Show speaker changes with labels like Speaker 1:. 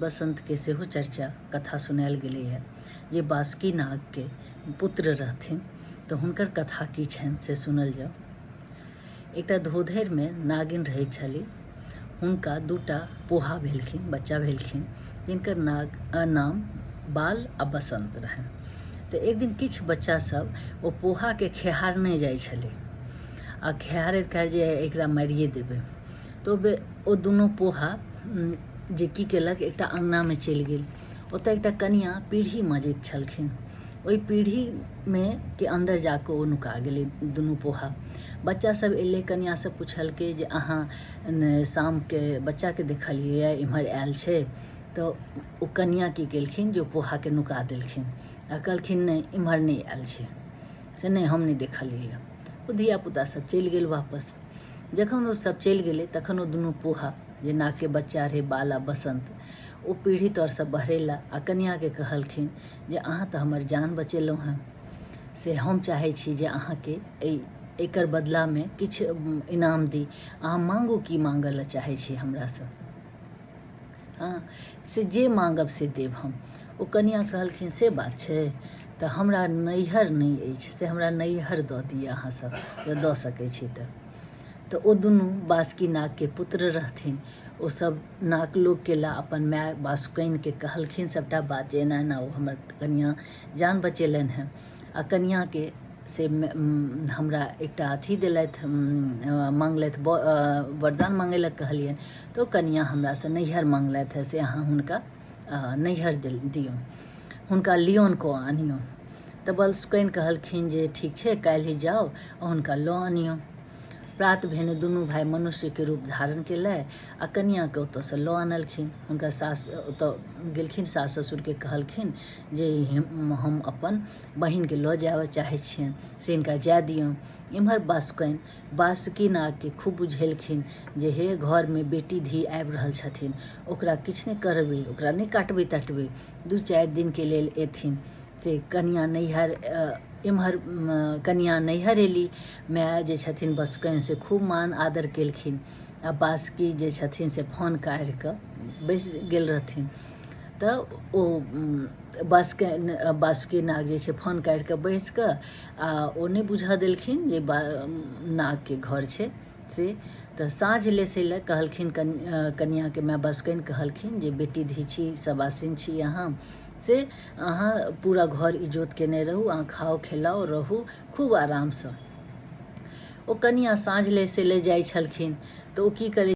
Speaker 1: बसन्तके सेहो चर्चा कथा सुनायल गेलैए जे बासुकी नागके पुत्र रहथिन, तऽ हुनकर कथा की छनि से सुनल जाउ। एकटा धोधरिमे नागिन रहैत छली। हुनका दूटा पोहा भेलखिन, बच्चा भेलखिन, जिनकर नाग नाम बाल आ बसन्त रहनि। तऽ एक दिन किछु बच्चा सब ओ पोहाके खेहारने जाइ छलै आ खेहारैत खेहारैत जे एकरा मारिए देबै, तऽ ओ दुनू पोहा जे की केलक, एकटा अङ्गनामे चलि गेल। ओतऽ एकटा कनिआ पीढ़ी मजैत छलखिन। ओहि पीढ़ीमे के अन्दर जा कऽ ओ नुका गेलै दुनू पोहा। बच्चा सब एलै, कनिआँसँ पुछलकै जे अहाँ शामके बच्चाके देखलियैए, एम्हर आयल छै? तऽ ओ कनिआँ की केलखिन जे ओ पोहाके नुका देलखिन आ कहलखिन, नहि, एम्हर नहि आयल छै, से नहि, हम नहि देखलियैए। ओ धियापुता सब चलि गेल वापस। जखन ओ सब चलि गेलै, तखन ओ दुनू पोहा, जे नागके बच्चा रहै, बाल आ बसन्त, ओ पीढ़ी तरसँ बहरेला आ कनिआँके कहलखिन जे अहाँ तऽ हमर जान बचेलहुँ हेँ, से हम चाहै छी जे अहाँके एहि एकर बदलामे किछु इनाम दी। अहाँ माँगू, की माँगऽ लए चाहै छी हमरासँ? हँ, से जे माँगब से देब हम। ओ कनिआँ कहलखिन, से बात छै? तऽ हमरा नैहर नहि अछि, से हमरा नैहर दऽ दिअ अहाँसभ जँ दऽ सकै छी तऽ। तऽ ओ दुनू बासुकी नागके पुत्र रहथिन। ओ सब नाग लोक केला अपन माय बासुकनिके कहलखिन सभटा बात जे एना एना ओ हमर कनिआँ जान बचेलनि हेँ आ कनिआँके से हमरा एकटा अथी देलथि, माँगलथि, वरदान माँगै लए कहलियनि तऽ ओ कनिआँ हमरासँ नैहर माँगलथि हेँ, से अहाँ हुनका नैहर दियौन, हुनका लियौन कऽ आनियौन। तऽ बलसुकनि कहलखिन जे ठीक छै, काल्हि जाउ आ हुनका लऽ आनियौन। प्रात भेने दुनू भाय मनुष्यके रूप धारण केलथि आ कनिआँके ओतऽसँ लऽ आनलखिन। हुनका सास ओतऽ गेलखिन, सास ससुरके कहलखिन जे हम अपन बहिनके लऽ जाबऽ चाहै छियनि, से हिनका जाय दियौन। एम्हर बासुकनि बासुकी नागके खूब बुझेलखिन जे हे, घरमे बेटी धी आबि रहल छथिन, ओकरा किछु नहि करबै, ओकरा नहि काटबै ताटबै, 2-4 दिनके लेल एथिन। से कनिआँ नैहर, एम्हर कनिआँ नैहर एली। माय जे छथिन बसुकनि, से खूब मान आदर केलखिन आ बासुकी जे छथिन से फोन काढ़ि कऽ बैसि गेल रहथिन। तऽ ओ बासुकनि बासुकी नाग जे छै फोन काढ़ि कऽ बैसि कऽ आ ओ नहि बुझऽ देलखिन जे नागके घर छै से। तऽ साँझ लेसै लए कहलखिन कनिआँके माय बसुकनि कहलखिन जे बेटी धी छी, सवासिन छी अहाँ, से अहाँ पूरा घर इजोत केने रहू, अहाँ खाउ, खेलाउ, रहू खूब आरामसँ। ओ कनिआँ साँझ लेसै लए जाइ छलखिन तऽ ओ की करै